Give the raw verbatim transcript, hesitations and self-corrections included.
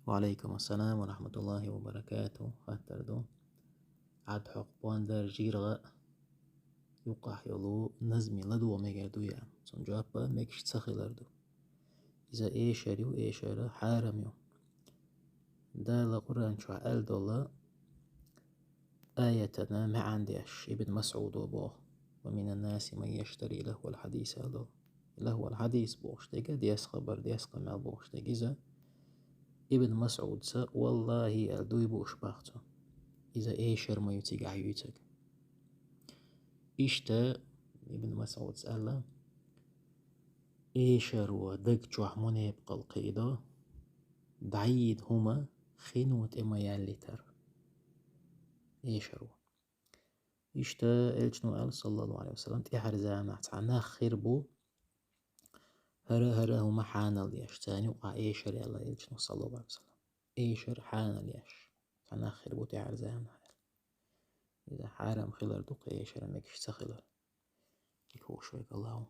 Ва алейкум ассалам ва рахматуллахи ва баракату. Хаттар ду. Ӏад хьокху пондар жиргӀа юккъахь йолу назми ладогӀа мегар ду ян? Цунна жоп мегаш ца хилар ду. Иза эшар ю, эшар хьарам ю. Дала Къуръан чохь аьлла долу аятана маьӀна деш Ибн Масъудо боху: «Ва минан наси ман яштари лахвал хьадис», аьлла долу. Лахвал хьадис бохуш дерг, деза хабар, деза къамел бохуш дерг иза. Ибн Масъудца: «Валлахи», аьлла, дуй бууш баха цо. Иза эшар ма ю цигахь юьйцург. Иштта Ибн Масъудца аьлла: «Эшаро даг чохь мунепакъал кхийдо, дӀайийда хӀума хино тӀе ма яьллитар». Эшаро. Иштта Элчано аьлла, саллаллаху алейхи ва саллям, тӀаьхьара заманахь цхьа нах хир бу, хӀара-хӀара хӀума хьанал деш, царна юкъахь эшар, аьлла Элчано, саллаллаху алейхи ва саллям. Эшар хьанал еш цхьа нах хир бу тӀаьхьара заманахь, аьлла. Иза хьарам хилар ду, кху эшар мегаш ца хилар. Дика хууш верг Аллахо.